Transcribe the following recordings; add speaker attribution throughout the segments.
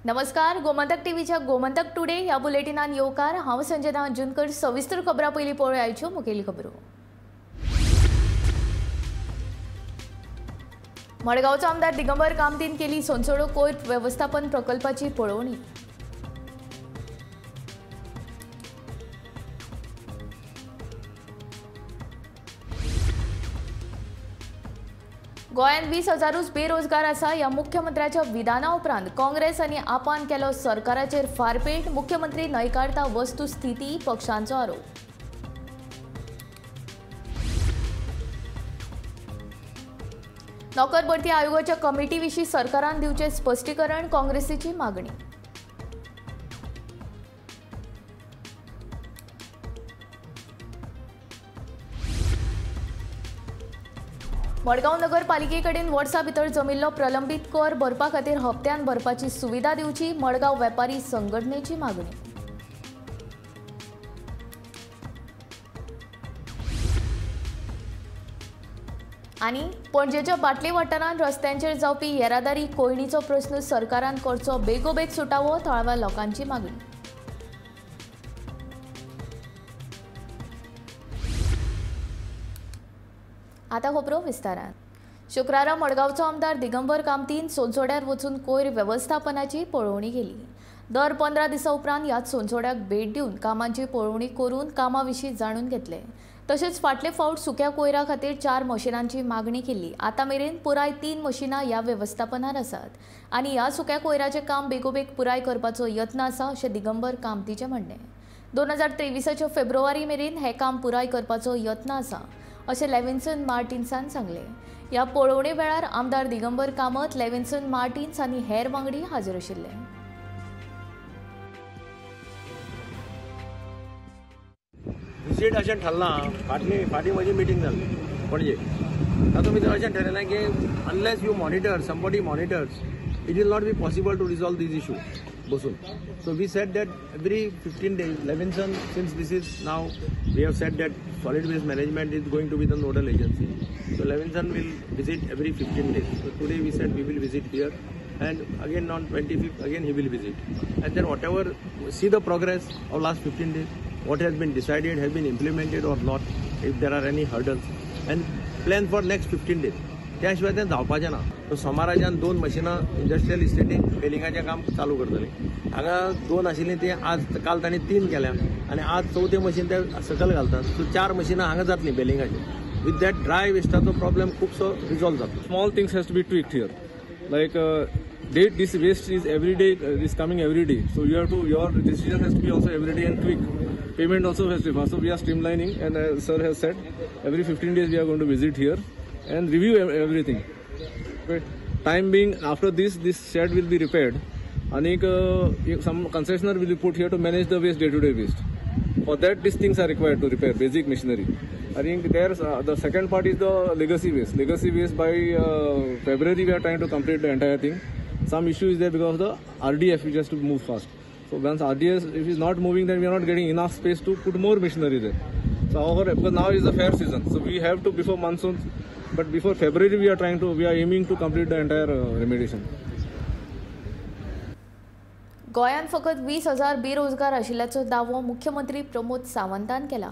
Speaker 1: नमस्कार, गोमंतक टीव्हीच्या गोमंतक टुडे ह्या बुलेटिनान येवकार. हांव संजना अंजुनकर. सविस्तर खबरां पयलीं पळोवया मुखेली खबरो. मडगांवचो आमदार दिगंबर कामतीन केली सोनसोडो कोयर वेवस्थापन प्रकल्पाची पळोवणी. गोंयांत 20,000 बेरोजगार आसा ह्या मुख्यमंत्र्याच्या विधाना उपरांत काँग्रेस आनी आपान केलो सरकाराचेर फारपेट. मुख्यमंत्री न्हयकारता वस्तुस्थिती, पक्षांचो आरोप. नोकर भरती आयोगाच्या कमिटी विशीं सरकारान दिवचें स्पश्टीकरण, काँग्रेसीची मागणी. मडगांव नगरपालिकेकडेन वर्सा भितर जमिल्लो प्रलंबीत कर भरपा खातीर हप्त्यान भरपाची सुविधा दिवची, मडगांव वेपारी संघटनेची मागणी. आनी पणजेच्या बाटले वाठारांत रस्त्यांचेर जावपी येरादारी कोयणीचो प्रस्न सरकारान करचो बेगोबेग सुटावो, थळाव्या लोकांची मागणी. आतां खबरो विस्तारान. शुक्रारा मडगांवचो आमदार दिगंबर कामतीन सोनसोड्यार वचून कोयर वेवस्थापनाची पळोवणी केली. दर 15 दिसां उपरांत ह्याच सोनसोड्याक भेट दिवन कामांची पळोवणी करून कामां विशीं जाणून घेतले. तशेंच फाटले फावट सुक्या कोयरा खातीर 4 मशिनांची मागणी केल्ली. आतां मेरेन पुराय 3 मशिनां ह्या वेवस्थापनार आसात आनी ह्या सुक्या कोयराचें काम बेगोबेग पुराय करपाचो यत्न आसा अशें दिगंबर कामतीचें म्हणणें. 2023 फेब्रुवारी मेरेन हें काम पुराय करपाचो यत्न आसा अशें लेविन्सन मार्टिन्सान सांगलें. ह्या पळोवणे वेळार आमदार दिगंबर कामत, लेविन्सन मार्टिन्स आनी हेर वांगडी हाजीर आशिल्ले.
Speaker 2: विजीट अशें ठरलां, फाटली फाटीं म्हजी मिटींग जाल्ली पणजे, तातूंत भितर अशें ठरयलें की unless you monitor, somebody monitors, it will not be possible to resolve these issue बसून. So we said that every 15 days Levinson, since this is now we have said that solid waste management is going to be the nodal agency, so Levinson will visit every 15 days. So today we said we will visit here, and again on 25th again he will visit, and then whatever, see the progress of last 15 days, what has been decided, has been implemented or not, if there are any hurdles, and plan for next 15 days. त्या शिवाय तें जावपाचें ना. So सोमाराच्यान 2 मशिनां industrial इस्टेटीन बेलिंगाचें काम चालू करतलीं. हांगा 2 आशिल्लीं ती आज काल तांणी 3 केल्या आनी आज चवथें मशीन ते सकयल घालतात. सो 4 मशिनां हांगा जातलीं बेलिंगाचीं. विथ that dry वेस्टाचो प्रॉब्लेम खुबसो रिजॉल्व जातलो.
Speaker 3: Small things has to be tweaked here, like date this waste is every day, is coming every day, so you have to, your decision has to be also every day and quick. Payment also has to be fast. So we are streamlining, and sir has said every 15 days we are going to visit here and review everything. Okay. Time being, after this shed will be repaired, and some concessionaire will be put here to manage the waste, day-to-day waste. For that, these things are required to repair basic machinery. I think there's the second part is the legacy waste. Legacy waste by February we are trying to complete the entire thing. Some issue is there because of the RDF, which has to move fast. So once RDF if is not moving, then we are not getting enough space to put more machinery there. So our, because now is the fair season, so we have to before monsoon, but before February we are trying to, we are aiming to complete the entire remediation.
Speaker 1: गोंयांत फकत 20,000 बेरोजगार आशिल्ल्याचो दावो मुख्यमंत्री प्रमोद सावंतान केला.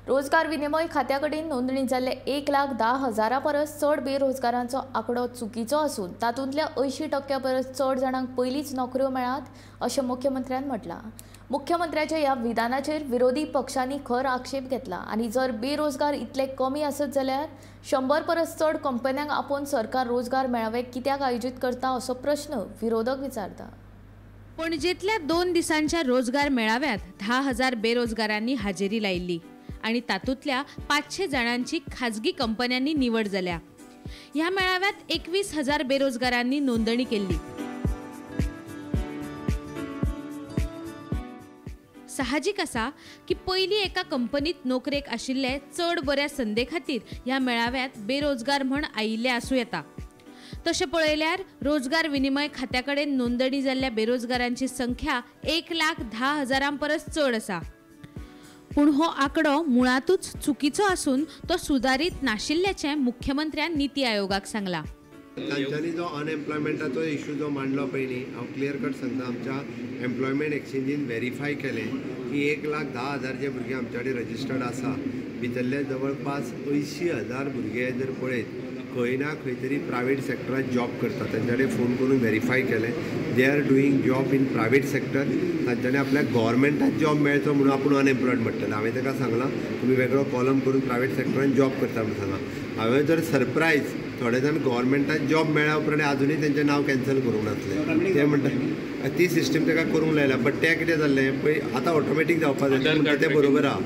Speaker 1: रोजगार विनिमय खात्या कडेन नोंदणी जाल्ले 1,10,000 परस चड बेरोजगारांचो आंकडो चुकीचो आसून तातूंतल्या 80% परस चड जाणांक पयलींच नोकऱ्यो मेळ्ळात अशें मुख्यमंत्र्यान म्हटलां. मुख्यमंत्र्याच्या ह्या विधानाचेर विरोधी पक्षांनी खर आक्षेप घेतला आनी जर बेरोजगार इतले कमी आसत जाल्यार 100 परस चड कंपन्यांक आपोवन सरकार रोजगार मेळावे कित्याक आयोजीत करता असो प्रश्न विरोधक विचारता.
Speaker 4: पणजेंतल्या 2 दिसांच्या रोजगार मेळाव्यात 10,000 बेरोजगारांनी हाजेरी लायिल्ली आनी तातूंतल्या 500 जाणांची खाजगी कंपन्यांनी निवड जाल्या. ह्या मेळाव्यात 21,000 बेरोजगारांनी नोंदणी केल्ली. साहजीक आसा की पयलीं एका कंपनीत नोकरेक आशिल्ले चड बऱ्या संदे खातीर ह्या मेळाव्यात बेरोजगार म्हण आयिल्ले आसूं येता. तशें पळयल्यार रोजगार विनिमय खात्या कडेन नोंदणी जाल्ल्या बेरोजगारांची संख्या 1,10,000 परस चड आसा. पूण हो आंकडो मुळांतूच चुकीचो आसून तो सुदारीत नाशिल्ल्याचें मुख्यमंत्र्यान नीती आयोगाक सांगलां.
Speaker 5: तांच्यांनी जो अनएम्प्लॉयमेंटाचो इशू जो मांडलो पळय न्ही, हांव क्लियर कट सांगता, आमच्या एम्प्लॉयमेंट एक्सचेंजीन व्हेरीफाय केलें की 1,10,000 जे भुरगे आमच्या कडेन रजिस्टर्ड आसा, भितरले जवळपास 80,000 भुरगे जर पळयत खंय ना खंय तरी प्रायवेट सेक्टरान जॉब करता. तांच्या कडेन फोन करून व्हेरीफाय केलें, they are doing job in private sector. तांच्यांनी आपल्याक गव्हर्मेंटात जॉब मेळचो म्हणून आपूण अनएम्प्लॉयड म्हणटलें. हांवें ताका सांगलां तुमी वेगळो कॉलम करून प्रायवेट सेक्टरान जॉब करता म्हणून सांगा. हांवें जर सरप्रायज थोडे जाण गव्हर्मेंटात जॉब मेळ्ळ्या उपरांत आजुनूय तेंचें नांव कॅन्सल करूंक नासलें, ते म्हणटा ती सिस्टम ताका करूंक लायल्या. बट तें कितें जाल्लें पळय आतां ऑटोमॅटीक जावपा जाय म्हणटा तें बरोबर आहा,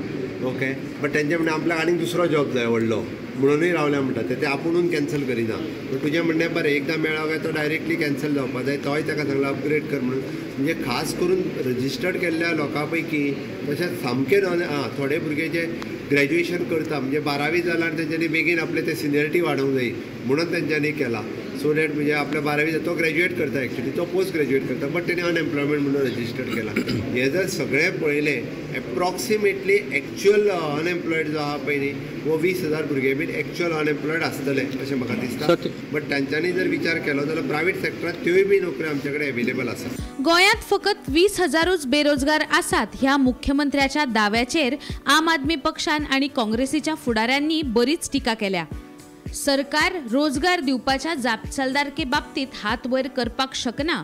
Speaker 5: ओके. बट तेंचें म्हणणें आपल्याक आनीक दुसरो जॉब जाय व्हडलो म्हणूनय रावल्या म्हणटा, ते आपुणून कॅन्सल करिना. पूण तुजें म्हणणें बरें, एकदां मेळ्ळो काय तो डायरेक्टली कॅन्सल जावपा जाय, तोय ताका सांगला अपग्रेड कर म्हणून. म्हणजे खास करून रजिस्टर्ड केल्ल्या लोकां पैकी तशेंच सामकें नॉन थोडे भुरगे जे ग्रॅज्युएशन करता म्हणजे 12वी जाल्यार तेंच्यांनी बेगीन आपलें तें सिनियरिटी वाडोवंक जाय म्हणून तेंच्यांनी केलां, सो that म्हणजे आपल्या 12वी तो ग्रॅज्युएट करता, एक्चुली तो पोस्ट ग्रॅज्युएट करता, बट तेणी अनएम्प्लॉयमेंट म्हणून रजिस्टर्ड केला. हें जर सगळें पळयलें एप्रॉक्सिमेटली एक्चुअल अनएम्प्लॉयड जो आहा पळय न्ही वो 20,000 भुरगे बीन एक्चुअल अनएम्प्लॉयड आसतले अशें म्हाका दिसता. बट तांच्यांनी जर विचार केलो जाल्यार प्रायवेट सेक्टरांत त्योय बी नोकऱ्यो आमचे कडेन अवेलेबल आसा.
Speaker 4: गोंयांत फकत 20,000च बेरोजगार आसात ह्या मुख्यमंत्र्याच्या दाव्याचेर आम आदमी पक्षान आनी काँग्रेसीच्या फुडाऱ्यांनी बरीच टिका केल्या. सरकार रोजगार दिवपाच्या जापसालदारके बाबतीत हात वयर करपाक शकना.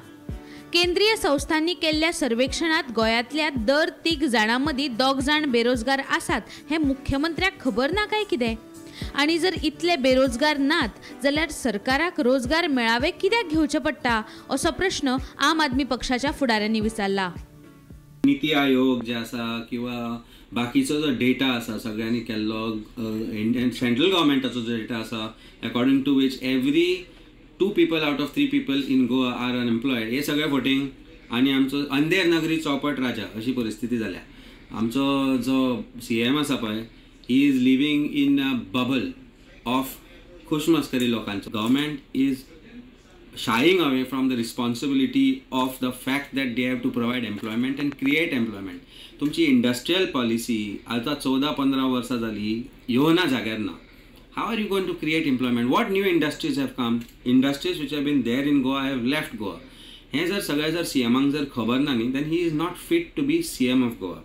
Speaker 4: केंद्रीय संस्थांनी केल्ल्या सर्वेक्षणात गोंयांतल्या दर 3 जाणां मदीं 2 जाण बेरोजगार आसात हें मुख्यमंत्र्याक खबर ना काय कितें? आनी जर इतले बेरोजगार नात जाल्यार सरकाराक रोजगार मेळावे कित्याक घेवचे पडटा असो प्रश्न आम आदमी पक्षाच्या फुडाऱ्यांनी विचारला.
Speaker 6: नीती आयोग जे आसा किंवा बाकीचो जो डेटा आसा सगळ्यांनी केल्लो, इंडियन सेंट्रल गव्हर्मेंटाचो जो डेटा आसा, according to which every 2 people out of 3 people in Goa are unemployed, हे सगळे फटींग. आनी आमचो अंधेर नगरी चौपट राजा अशी परिस्थिती जाल्या. आमचो जो CM आसा पळय, he is living in a bubble of खुशमस्करी लोकांचो. Government is shying away from the responsibility of the fact that they have to provide employment and create employment. तुमची इंडस्ट्रियल पॉलिसी आतां 14-15 वर्सां जाली येवना जाग्यार ना. How are you going to create employment? What new industries have come? Industries which have been there in Goa have left Goa. हें जर सगळें जर CMांक जर खबर ना न्ही, then he is not fit to be CM of Goa.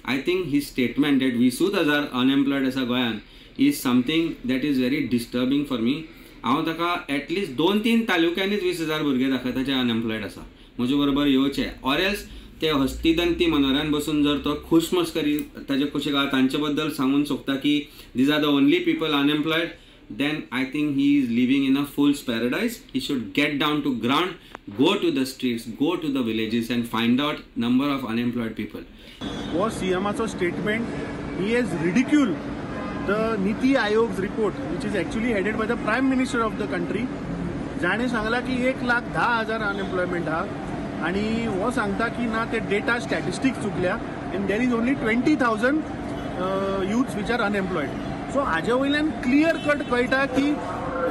Speaker 6: I think his statement that 20,000 unemployed आसा गोंयान is something that is very disturbing for me. हांव ताका एटलिस्ट 2-3 तालुक्यांनीच 20,000 भुरगे दाखयता जे अनएम्प्लॉयड आसा म्हजे बरोबर येवचे, ऑर एल्स ते हस्तिदंती मनोऱ्यान बसून जर तो खुशमस्करी ताजे कुशीक आहा तांचे बद्दल सांगून सोदता की these are the only people unemployed, then I think he is living in a fool's paradise. He should get down to ground, go to the streets, go to the villages and find out number of unemployed people.
Speaker 7: हो CMाचो statement, he has ridicule the NITI Aayog's report, which is actually headed by the Prime Minister of the country, जाणे सांगला की 1,10,000 unemployment हा, आणि हो सांगता की ना ते डेटा स्टॅटिस्टिक्स चुकल्या and there is only 20,000 youths which are unemployed. So हाजे वयल्यान क्लियर कट कळटा की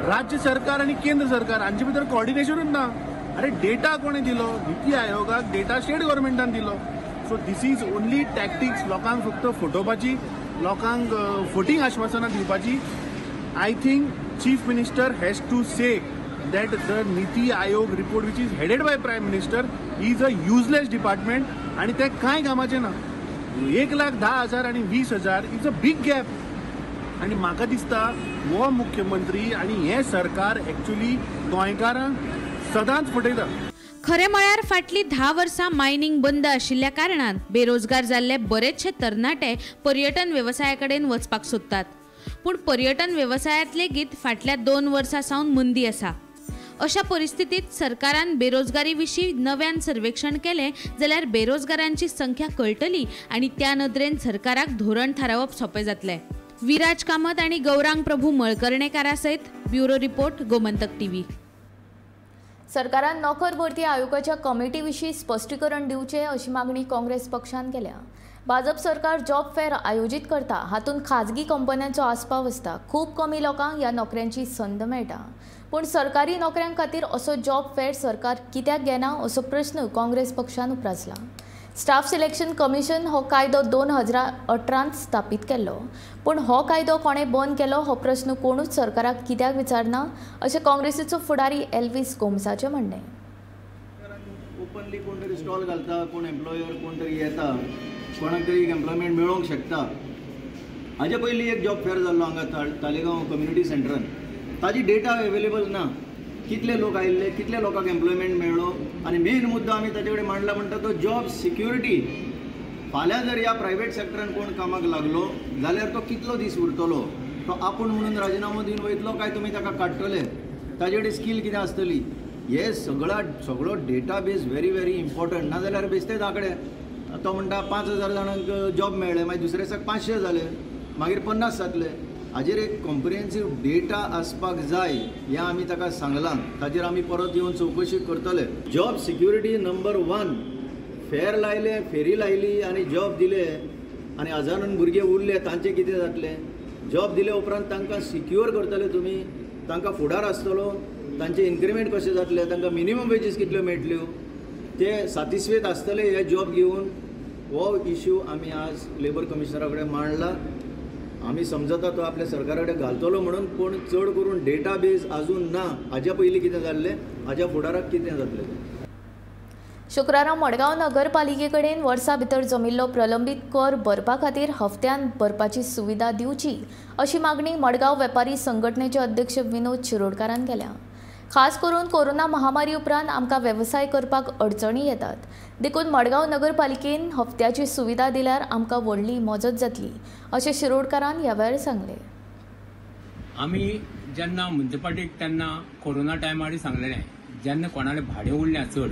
Speaker 7: राज्य सरकार आनी केंद्र सरकार हांचे भितर कॉर्डिनेशनूच ना. अरे डेटा कोणें दिलो? नीती आयोगाक डेटा स्टेट गव्हर्मेंटान दिलो. So this is only tactics, लोकांक फक्त फटोवपाची, लोकांक फटींग आश्वासनां दिवपाची. I think chief minister has to say that the NITI Aayog report which is headed by prime minister is a useless department आनी तें कांय कामाचें ना. 1,10,000 आनी 20,000 is a big gap. आनी म्हाका दिसता हो मुख्यमंत्री आनी हें सरकार एक्चुली गोंयकारांक सदांच फटयता.
Speaker 4: खरें म्हळ्यार फाटलीं 10 वर्सां मायनिंग बंद आशिल्ल्या कारणान बेरोजगार जाल्ले बरेचशे तरणाटे पर्यटन वेवसाया कडेन वचपाक सोदतात, पूण पर्यटन वेवसायांत लेगीत फाटल्या 2 वर्सां सावन मंदी आसा. अशा परिस्थितीत सरकारान बेरोजगारी विशीं नव्यान सर्वेक्षण केलें जाल्यार बेरोजगारांची संख्या कळटली आनी त्या नदरेन सरकाराक धोरण थारावप सोंपें जातलें. विराज कामत आनी गौरांग प्रभू मळकर्णेकारा सयत ब्युरो रिपोर्ट, गोमंतक टीव्ही.
Speaker 1: सरकारान नोकर भरती आयोगाच्या कमिटी विशीं स्पश्टीकरण दिवचें अशी मागणी काँग्रेस पक्षान केल्या. भाजप सरकार जॉब फेअर आयोजीत करता, हातूंत खाजगी कंपन्यांचो आस्पाव आसता. खूब कमी लोकांक ह्या नोकऱ्यांची संद मेळटा, पूण सरकारी नोकऱ्यां खातीर असो जॉब फेअर सरकार कित्याक घेना असो प्रश्न काँग्रेस पक्षान उप्रासला. स्टाफ सिलेक्शन कमिशन हो कायदो 2018 स्थापीत केल्लो, पूण हो कायदो कोणें बंद केलो हो प्रस्न कोणूच सरकाराक कित्याक विचारना अशें काँग्रेसीचो फुडारी एल्वीस गोम्साचें म्हणणें.
Speaker 8: ओपनली कोण तरी स्टॉल घालता, कोण एम्प्लॉयर कोण तरी येता, कोणाक तरी एम्प्लॉयमेंट मेळोवंक शकता. हाजे पयलीं एक जॉब फेअर जाल्लो हांगा तालेगांव कम्युनिटी सेंटरान, ताजी डेटा अवेलेबल ना, कितले लोक आयिल्ले, कितले लोकांक एम्प्लॉयमेंट मेळ्ळो. आनी मेन मुद्दो आमी ताजे कडेन मांडला म्हणटा तो जॉब सिक्युरिटी. फाल्यां जर ह्या प्रायवेट सेक्टरान कोण कामाक लागलो जाल्यार तो कितलो दीस उरतलो, तो आपूण म्हणून राजिनामो दिवन वयतलो काय तुमी ताका काडटले, ताजे कडेन स्कील कितें आसतली, हे सगळो डेटाबेस व्हेरी व्हेरी इम्पॉर्टंट. नाजाल्यार बेश्टेच आंकडे, तो म्हणटा 5,000 जाणांक जॉब मेळ्ळे, मागीर दुसऱ्या दिसाक 500 जाले, मागीर 50 जातले. हाजेर एक कॉम्प्रिहेन्सीव डेटा आसपाक जाय हें आमी ताका सांगलां, ताजेर आमी परत येवन चवकशी करतले. Job security number 1. फेर लायले, फेरी लायली आनी जॉब दिले आनी हजारान भुरगे उरले, तांचें कितें जातलें? जॉब दिले उपरांत तांकां सिक्युअर करतले तुमी, तांकां फुडार आसतलो, तांचे इन्क्रिमेंट कशें जातलें, तांकां मिनिमम वेजीस कितल्यो मेळटल्यो, ते सातिस्फेद आसतले हे जॉब घेवन. हो इश्यू आमी आज लेबर कमिशनरा कडेन मांडला. आमी समजता तो आपल्या सरकारा कडेन घालतलो म्हणून, पूण चड करून डेटाबेस आजून ना. हाज्या पयलीं कितें जाल्लें, हाज्या फुडाराक कितें जातलें.
Speaker 1: शुक्रारा मडगांव नगरपालिके कडेन वर्सा भितर जमिल्लो प्रलंबीत कर भरपा खातीर हप्त्यान भरपाची सुविधा दिवची अशी मागणी मडगांव वेपारी संघटनेचे अध्यक्ष विनोद शिरोडकारान केल्या. खास करून कोरोना महामारी उपरांत आमकां वेवसाय करपाक अडचणी येतात, देखून मडगांव नगरपालिकेन हप्त्याची सुविधा दिल्यार आमकां व्हडली मजत जातली अशें शिरोडकारान ह्या वेळार सांगलें.
Speaker 9: आमी जेन्ना मुन्सिपालिटीक तेन्ना कोरोना टायमार सांगलेलें, जेन्ना कोणालें भाडें उरलें चड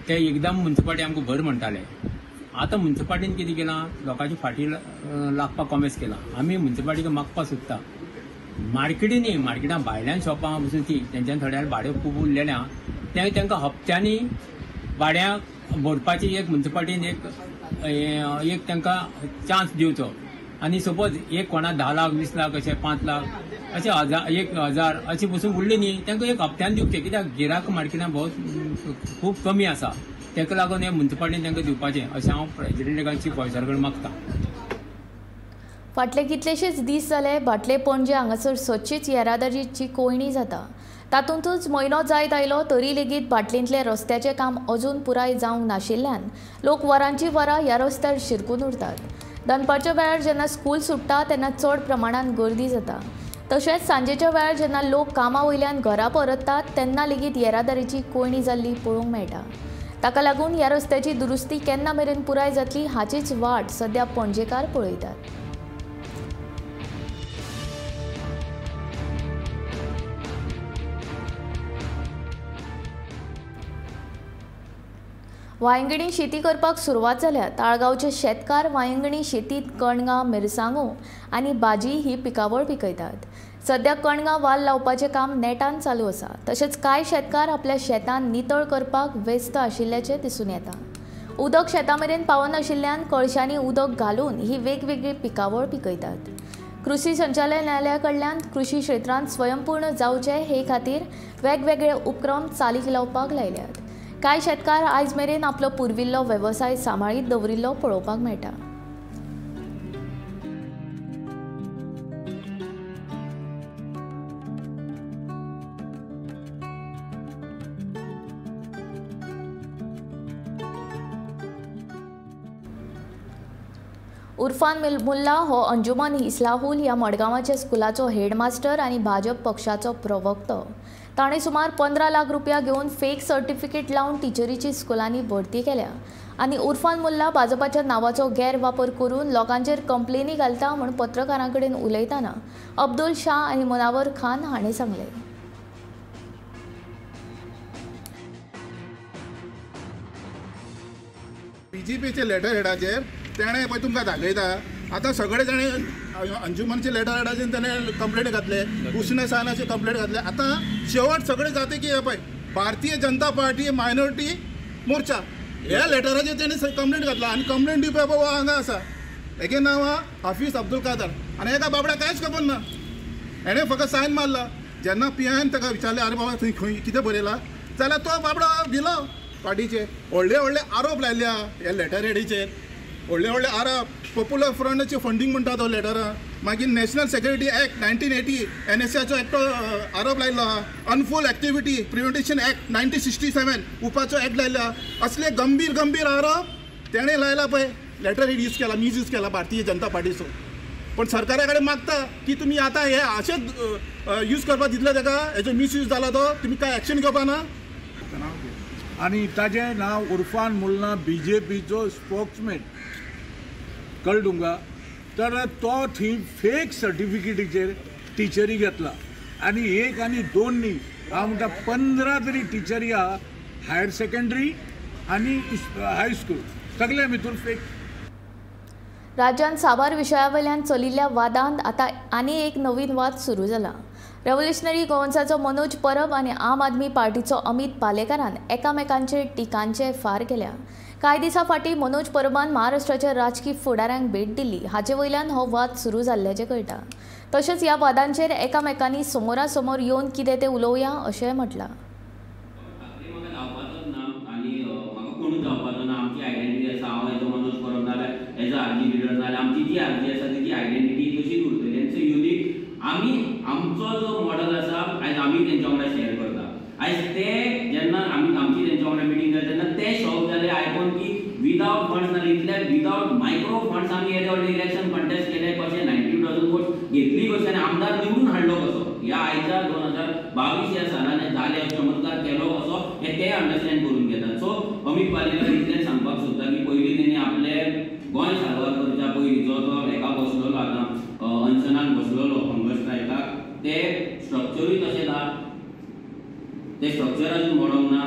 Speaker 9: ते एकदम मुन्सिपालिटी आमकां भर म्हणटाले. आतां मुन्सिपालिटीन कितें केलां, लोकांची फाटी लागपाक कॉमेस केलां. आमी मुन्सिपालिटीक मागपाक सोदता, मार्केटींनी मार्केटां भायल्यान शॉपां बसून ती तेंच्यान थोड्या भाडें खूब उरलेलें आहा, तें तांकां हप्त्यांनी भाड्याक भरपाची एक मुन्सिपालिटीन एक तांकां चान्स दिवचो. आनी सपोज एक कोणा 10 लाख 20 लाख अशें 5 लाख अशें 1000 अशें बसून उरले न्ही, तांकां एक हप्त्यान दिवचें, कित्याक गिरायक मार्केटान बहुत खूब कमी आसा, ताका लागून हे मुन्सिपालिटीन तांकां दिवपाचें अशें हांव प्रेजिडेंटा चीफ ऑफिसरा कडेन मागता.
Speaker 1: फाटले कितलेशेच दीस जाले बाटले पणजे हांगासर सदचीच येरादारीची कोंयडी जाता. तातूंतच म्हयनो जायत आयलो तरी लेगीत बाटलेंतले रस्त्याचें काम अजून पुराय जावंक नाशिल्ल्यान लोक वरांची वरां ह्या रस्त्यार शिरकून उरतात. दनपारच्या वेळार जेन्ना स्कूल सुट्टा तेन्ना चड प्रमाणान गर्दी जाता. तशेंच सांजेच्या वेळार जेन्ना लोक कामा वयल्यान घरा परततात तेन्ना लेगीत येरादारीची कोंयडी जाल्ली पळोवंक मेळटा. ताका लागून ह्या रस्त्याची दुरुस्ती केन्ना मेरेन पुराय जातली हाचीच वाट सद्या पणजेकार पळयतात. वांयगणी शेती करपाक सुरवात जाल्या. ताळगांवचे शेतकार वांयगणी शेतीत कणगां, मिरसांगो आनी भाजी ही पिकावळ पिकयतात. सद्या कणगां वाल लावपाचें काम नेटान चालू आसा. तशेंच कांय शेतकार आपल्या शेतान नितळ करपाक व्यस्त आशिल्ल्याचें दिसून येता. उदक शेता मेरेन पावनाशिल्ल्यान कळशांनी उदक घालून ही वेगवेगळी पिकावळ पिकयतात. कृषी संचालनालया कडल्यान कृषी क्षेत्रांत स्वयंपूर्ण जावचें हे खातीर वेगवेगळे उपक्रम चालीक लावपाक लायल्यात. कांय शेतकार आयज मेरेन आपलो पुर्विल्लो वेवसाय सांबाळीत दवरिल्लो पळोवपाक मेळटा. उर्फान मुल्ला हो अंजुमन इस्लाहुल ह्या मडगांवाच्या स्कुलाचो हेडमास्टर आनी भाजप पक्षाचो प्रवक्तो. ताणें सुमार 15 लाख रुपया घेवन फेक सर्टिफिकेट लावन टिचरीची स्कुलांनी भरती केल्या आनी उर्फान मुल्ला भाजपाच्या नांवाचो गैरवापर करून लोकांचेर कंप्लेनी घालता म्हूण पत्रकारां कडेन उलयतना अब्दुल शाह आनी मुनावर खान हांणी सांगलें.
Speaker 10: बीजेपीचे लेटर हेडाचेर तेणें पळय तुमकां दाखयता. आतां सगळे जाणे अंजुमनचे लेटर हेडाचेर तेणें कंप्लेंट घातले, उश्ण सानाचे कंप्लेंट घातले. आतां शेवट सगळे जाते की पळय भारतीय जनता पार्टी मायनॉरिटी मोर्चा ह्या लेटराचेर तेणें कंप्लेंट घातला आनी कंप्लेंट दिवपा बाबा हांगा आसा. हेगे नांव आहा हाफीज अब्दुल कादर आनी हेका बाबड्या कांयच खबर ना, हेणें फकत सायन मारला. जेन्ना पी आयन ताका विचारलें आरे बाबा थंय खंय कितें बरयलां जाल्यार तो बाबडो भिलो. पार्टीचे व्हडले व्हडले आरोप लायले आहा ह्या लेटर हेडीचेर, व्हडले व्हडले आरोप. पॉप्युलर फ्रंटाचे फंडींग म्हणटा तो लेटरां. मागीर नॅशनल सेक्युरिटी एक्ट 1980 एनएसएचो एकटो आरोप लायलो आहा. अनफूल एक्टिविटी प्रिव्हेंटेशन एक्ट 1967 उपाचो एक्ट लायलो आहा. असले गंभीर गंभीर आरोप तेणें लायला पळय. लेटर हेड यूज केला, मिसयूज केला भारतीय जनता पार्टीचो. पण सरकारा कडेन मागता की तुमी आतां हे अशेंच यूज करपाक दितले ताका, हेजो मिसयूज जाला तो तुमी काय एक्शन घेवपा ना.
Speaker 11: आनी ताजें नांव उर्फान मुल्ला, बीजेपीचो स्पोक्समॅन, कळ्ळें तुमकां. तर तो थंय फेक सर्टिफिकेटीचेर टिचरी घेतला आनी एक आनी दोन न्ही, हांव म्हणटा 15 तरी टिचरी आहा, हायर सेकंडरी आनी हायस्कूल, सगल्या भितूर फेक.
Speaker 1: राज्यांत साबार विशयावयल्यान चलिल्ल्या वादांत आतां आनी एक नवीन वाद सुरू जाला. रेव्होल्युशनरी गोवन्साचो मनोज परब आनी आम आदमी पार्टीचो अमित पालेकारान एकामेकांचेर टिकांचे फार केल्या. कांय दिसां फाटीं मनोज परबान महाराष्ट्राच्या राजकी फुडाऱ्यांक भेट दिल्ली, हाचे वयल्यान हो वाद सुरू जाल्ल्याचें कळटा. तशेंच ह्या वादांचेर एकामेकांनी समोरासमोर येवन कितें तें उलोवया अशेंय म्हटलां.
Speaker 6: आमची जी आरजी आसा तेजी आयडेंटिटी तशीच उरतली आनी युनीक आमी आमचो जो मॉडल आसा आयज आमी तेंच्या वांगडा शेअर करता. आयज ते जेन्ना आमी आमची तेंच्या वांगडा मिटींग जाली तेन्ना ते शॉक जाले आयकोन की विदावट फंड्स ना इतले विदावट मायक्रो फंड्स आमी येदे व्हडले इलेक्शन कंटेस्ट केले कशें, 90,000 वोट्स घेतली कशें आनी आमदार निवडून हाडलो कसो, ह्या आयच्या 2022 ह्या सालान जाले चमत्कार केलो कसो हें ते अंडरस्टँड करून घेतात. सो अमित पालेकर इतलेंच सांगपाक सोदता की पयलीं तेणी आपले गोंय साल्वार करच्या पयलीं जो तो हेका बसलेलो आतां अनशनाक बसलेलो हंगर स्ट्रायकाक, ते स्ट्रक्चरूय तशेंच आहा, ते स्ट्रक्चर अजून मोडोंक ना.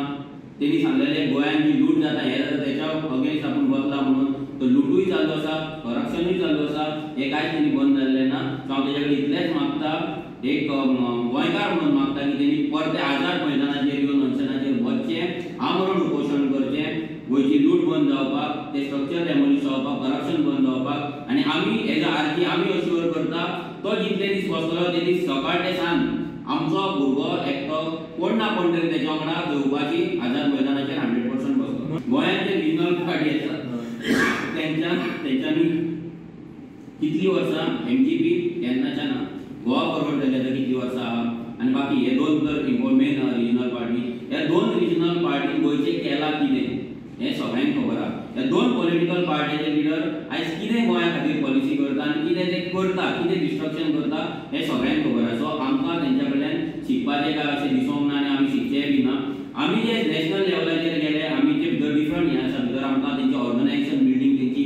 Speaker 6: तेणी सांगलेलें गोंयांत जी लूट जाता हें जाता तेच्या अगेन्स्ट आपूण बसला म्हणून, तो लुटूय चालू आसा, करप्शनूय चालू आसा, हें कांयच तेणी बंद जाल्लें ना. सो हांव तेज्या कडेन इतलेंच मागता, एक गोंयकार म्हणून मागता की तेणी परते आझाद मैदानाचेर येवन अनशनाचेर वचचें, आमरण उपोशण करचें, गोंयची लूट बंद जावपाक, ते स्ट्रक्चर डेमोलिश जावपाक, करप्शन बंद जावपाक. आनी आमी एज अ आरजी आमी अश्युअर करता तो जितले दीस बसतलो ते दीस सकाळ ते सांज आमचो भुरगो एकटो कोण ना कोण तरी तेच्या वांगडा घेवपाची आझाद मैदानाचेर 100% बसतलो. गोंयांत जे रिजनल पार्टी आसा तेंच्यांनी कितलीं वर्सां एमजीपी केन्नाच्यान ना, गोवा फॉरवर्ड जाली आतां कितलीं वर्सां आहा, आनी बाकी हे दोन तर मेन रिजनल पार्टी, ह्या दोन रिजनल पार्टीन गोंयचें केलां कितें हें सगळ्यांक खबर आहा. ह्या दोन पॉलिटिकल पार्टीचे लिडर आयज कितें गोंया खातीर पॉलिसी करता आनी कितें ते करता, कितें डिस्ट्रक्शन करता हें सगळ्यांक खबर आहा. सो आमकां तेंच्या कडल्यान शिकपाचें काय अशें दिसोंक ना आनी आमी शिकचेंय बी ना. आमी जे नॅशनल लेवलाचेर गेले, आमी जे भितर डिफरंट हें आसा, भितर आमकां तेंचे ऑर्गनायझेशन बिल्डींग तेंची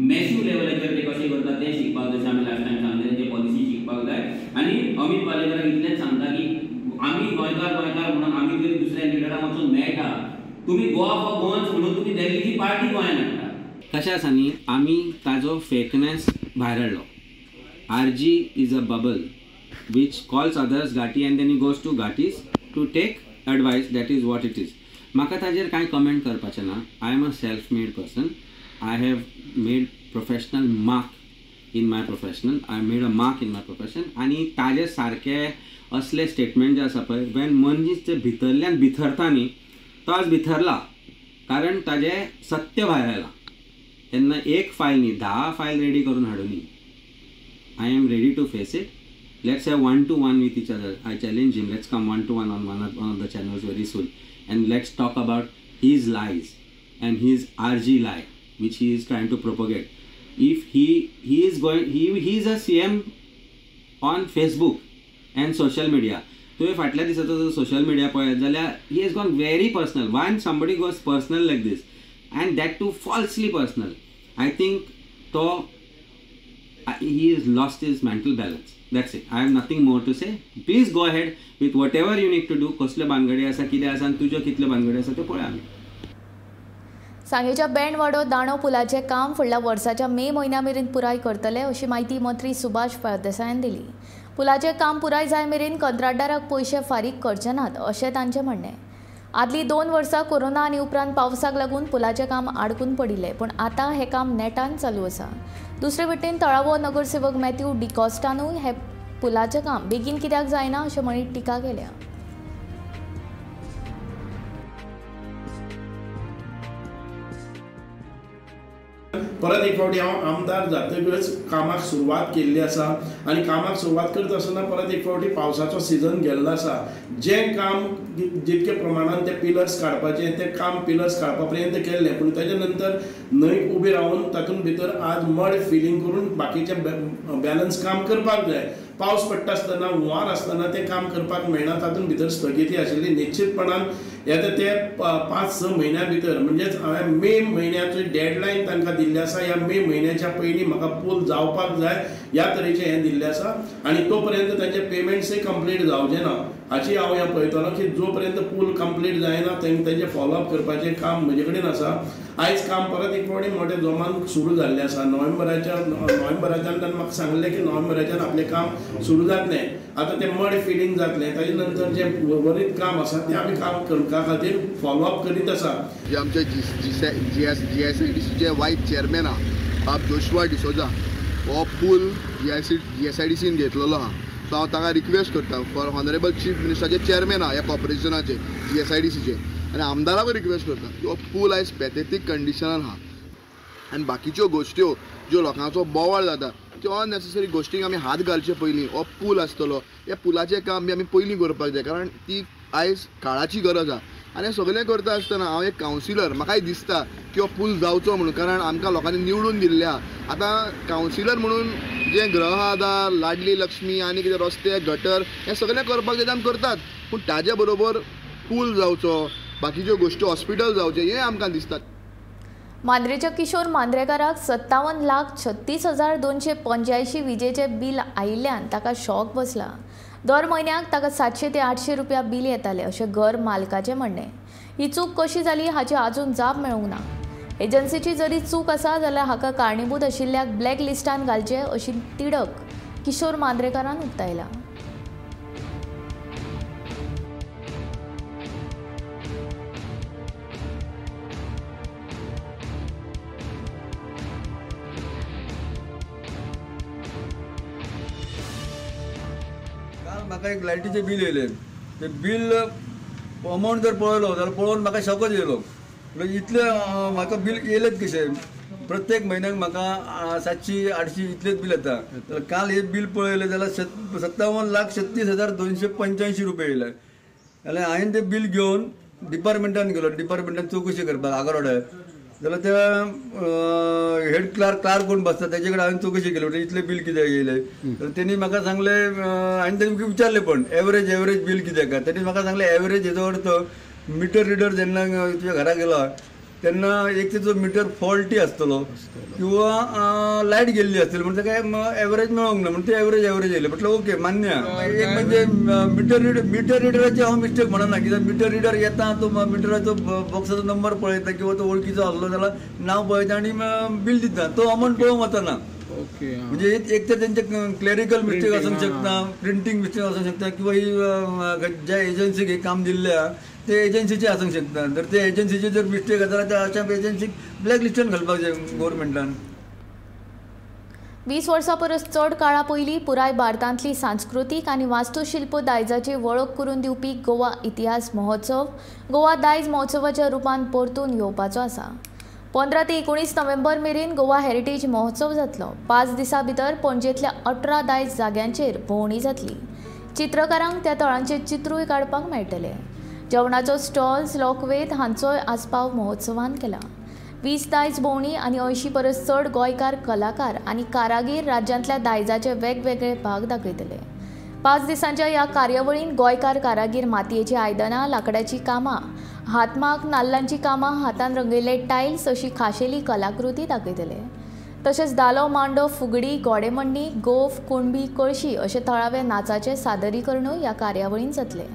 Speaker 6: मॅसीव लेवलाचेर ते कशें करता तें शिकपाक जाय, जशें आमी लास्ट टायम सांगलें तेंचे पॉलिसी शिकपाक जाय. आनी अमित पालेकराक इतलेंच सांगता की आमी गोंयकार गोंयकार म्हणून आमी तरी दुसऱ्या लिडरांक वचून मेळटा, तुमी गोवा फॉर गोवन्स म्हणून तुमी दिल्लीची पार्टी गोंयांत हाडटा. कशें आसा न्ही, आमी ताजो फेकनेस भायर हाडलो. RG is a bubble which calls others Ghati and then he goes to Ghatis to take advice, that is what it is. म्हाका ताजेर कांय कमेंट करपाचें ना. I am a self made person, I have made professional mark in my professional, I made a mark in my profession. आनी ताजे सारके असले statement जे आसा पळय, वेन मनीस जे भितरल्यान भितरता न्ही, तो आज भितरला कारण ताजें सत्य भायर आयलां. तेन्ना एक फायल न्ही, 10 फायल रेडी करून हाडूनी. I am ready to face it. Let's have 1-to-1 with each other. I challenge him, let's come 1-to-1 on one of the channels very soon and let's talk about his lies and his RG lie which he is trying to propagate. If he is going, he is a CM on Facebook and social media. तुवें फाटल्या दिसाचो जर social media पळयत जाल्यार he has gone very personal. When somebody goes personal like this and that too falsely personal, I think तो he has lost his mental balance. That's it. I have nothing more to say. Please go ahead with whatever you need to do. कसल्यो भानगडी आसा, कितें आसा आनी तुज्यो कितल्यो भानगडी आसा त्यो पळय आमी.
Speaker 1: सांगेच्या बेंडवाडो दाणो पुलाचें काम फुडल्या वर्साच्या मे म्हयन्या मेरेन पुराय करतले अशी म्हायती मंत्री सुभाष फळदेसायान दिली. पुलाचें काम पुराय जाय मेरेन कंत्राटदाराक पयशे फारीक करचे नात अशें तांचें म्हणणें. आदलीं 2 वर्सां कोरोना आनी उपरांत पावसाक लागून पुलाचें काम आडकून पडिल्लें, पूण आतां हें काम नेटान चालू आसा. दुसरे वटेन तळावो नगरसेवक मॅथ्यू डिकॉस्टानूय हें पुलाचें काम बेगीन कित्याक जायना अशें म्हणीत टिका केल्या.
Speaker 12: परत एक फावटी हांव आमदार जातकच कामाक सुरवात केल्ली आसा आनी कामाक सुरवात करता आसतना परत एक फावटी पावसाचो सिजन गेल्लो आसा. जें काम जितके प्रमाणान ते पिलर्स काडपाचे तें काम पिलर्स काडपा पर्यंत केल्लें, पूण ताजे नंतर न्हंयक उबी रावन तातूंत भितर आज मड फिलिंग करून बाकीचें बॅलन्स काम करपाक जाय. पावस पडटा आसतना हुंवार आसतना तें काम करपाक मेळना, तातूंत भितर स्थगिती आशिल्ली. निश्चितपणान येता ते 5-6 म्हयन्या भितर म्हणजेच हांवें मे म्हयन्याची डेडलायन तांकां दिल्ली आसा. ह्या मे म्हयन्याच्या पयलीं म्हाका पूल जावपाक जाय ह्या तरेचें हें दिल्लें आसा आनी तो पर्यंत तांचे पेमेंट्सय कंप्लीट जावचें ना हाची हांव हें पळयतलो की जो पर्यंत पूल कंप्लीट जायना तेंचें फॉलोअप करपाचें काम म्हजे कडेन आसा. आयज काम परत एक फावटी मोठ्या जोमान सुरू जाल्लें आसा. नोव्हेंबराच्यान ताणें म्हाका सांगलें की नोव्हेंबराच्यान आपलें काम सुरू जातलें. आतां तें मड फिलिंग जातलें, ताजे नंतर जें उर्वरीत काम आसा तें आमी काम करपा खातीर फॉलोअप करीत आसा.
Speaker 13: जे आमचे जी एस I D सीचे वायस चेअरमॅन आहा बाब जोशुआ डिसोजा, हो पूल G S I D scene घेतलेलो आहा. सो हांव ताका रिक्वेस्ट करता फॉर ऑनरेबल चीफ मिनिस्टराचे चेअरमॅन आहा ह्या कॉर्पोरेशनाचे जी एस I D सीचे, आनी आमदाराकूय रिक्वेस्ट करता की हो पूल आयज पॅथेटीक कंडिशनान आहा आनी बाकीच्यो गोश्ट्यो ज्यो लोकांचो बोवाळ जाता त्यो अननेसेसरी गोश्टींक आमी हात घालचे पयलीं हो पूल आसतलो, ह्या पुलाचें काम बी आमी पयलीं करपाक जाय, कारण ती आयज काळाची गरज आहा. आनी हें सगळें करता आसतना हांव एक कावन्सिलर, म्हाकाय दिसता की हो पूल जावचो म्हणून, कारण आमकां लोकांनी निवडून दिल्ले आहा. आतां कावन्सिलर म्हणून जे गृह आधार, लाडली लक्ष्मी आनी कितें रस्ते गटर हें सगळें करपाक जाय आमी करतात, पूण ताजे बरोबर पूल जावचो, बाकीच्यो गोश्टी हॉस्पिटल जावचें हें आमकां दिसता.
Speaker 1: मांद्रेच्या किशोर मांद्रेकाराक 57,36,285 विजेचें बील आयिल्ल्यान ताका शॉक बसला. दर म्हयन्याक ताका 700 ते 800 रुपया बील येतालें अशें घर मालकाचें म्हणणें. ही चूक कशी जाली हाची आजून जाप मेळूंक ना. एजन्सीची जरी चूक आसा जाल्यार हाका कारणीभूत आशिल्ल्याक ब्लॅक लिस्टान घालचें अशी तिडक किशोर मांद्रेकारान उक्तायला.
Speaker 14: म्हाका एक लायटीचें बील येयलें, तें बील अमावंट जर पळयलो जाल्यार पळोवन म्हाका शॉकच येयलो. म्हणजे इतलें म्हाका बील येयलेंच कशें? प्रत्येक म्हयन्याक म्हाका 700 800 इतलेंच बील येता. जाल्यार काल हें बील पळयलें जाल्यार 57,36,285 रुपया येयले. जाल्यार हांवें तें बील घेवन डिपार्टमेंटान गेलो, डिपार्टमेंटान चवकशी करपाक आगरवाड्यार. जाल्यार त्या हेड क्लार्क कोण बसता तेजे कडेन हांवें चवकशी केली, म्हणजे इतलें बील कित्याक येयलें? तर तेणी म्हाका सांगलें, हांवें तेंकां विचारलें पण एवरेज एवरेज बील कित्याक काय? तेणी म्हाका सांगलें एवरेज हेजो अर्थ मिटर रिडर जेन्ना तुज्या घरा गेला तेन्ना एक तेचो मिटर फॉल्टी आसतलो किंवा लायट गेल्ली आसतली, म्हणून ताका एवरेज मेळोंक ना, म्हणून ते एवरेज एवरेज येयलें. म्हटलें ओके मान्य. एक म्हणजे मिटर रिडराची हांव मिस्टेक म्हणना, कित्याक मिटर रिडर येता तो मिटराचो बॉक्साचो नंबर पळयता किंवा तो वळखीचो आसलो जाल्यार नांव पळयता आनी बील दिता, तो अमावंट पळोवंक वचना. म्हणजे एक तर तेंचे क्लॅरिकल मिस्टेक आसूंक शकता, प्रिंटींग मिस्टेक आसूंक शकता, किंवा ही ज्या एजन्सीक हें काम दिल्लें आहा ते एजन्सीचे आसूंक शकता. तर ते एजन्सीचे जर मिस्टेक आसा जाल्यार अशा एजन्सीक ब्लॅक लिस्टान घालपाक जाय गव्हर्मेंटान.
Speaker 1: 20 वर्सां परस चड काळा पयलीं पुराय भारतांतली सांस्कृतीक आनी वास्तुशिल्प दायजाची वळख करून दिवपी गोवा इतिहास महोत्सव गोवा दायज महोत्सवाच्या रुपान परतून येवपाचो आसा. 15 ते 19 नोव्हेंबर मेरेन गोवा हेरिटेज महोत्सव जातलो. 5 दिसां भितर पणजेंतल्या 18 दायज जाग्यांचेर भोंवडी जातली. चित्रकारांक त्या थळांचें चित्रूय काडपाक मेळटलें. जेवणाचो स्टॉल्स, लोकवेद हांचोय आस्पाव महोत्सवान केला. 20 दायज भोंवडी आनी 80 परस चड गोंयकार कलाकार आनी कारागीर राज्यांतल्या दायजाचे वेगवेगळे भाग दाखयतले. 5 दिसांच्या ह्या कार्यावळींत गोंयकार कारागीर मातयेचीं आयदनां, लांकडाचीं कामां, हातमाग, नाल्लांचीं कामां, हातान रंगयल्ले टायल्स अशी खाशेली कलाकृती दाखयतले. तशेंच धालो, मांडो, फुगडी, घोडेमोडणी, गोफ, कुणबी, कळशी अशे थळावे नाचाचें सादरीकरणूय ह्या कार्यावळींत जातलें.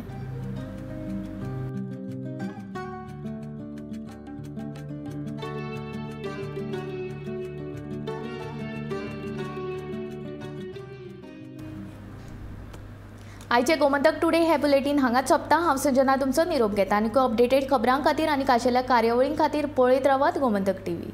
Speaker 1: आयचे गोमंतक टुडे हे बुलेटीन हांगाच सोंपता. हांव संजना तुमचो निरोप घेता. आनी अपडेटेड खबरां खातीर आनी खाशेल्या कार्यावळीं खातीर पळयत रावात गोमंतक टीव्ही.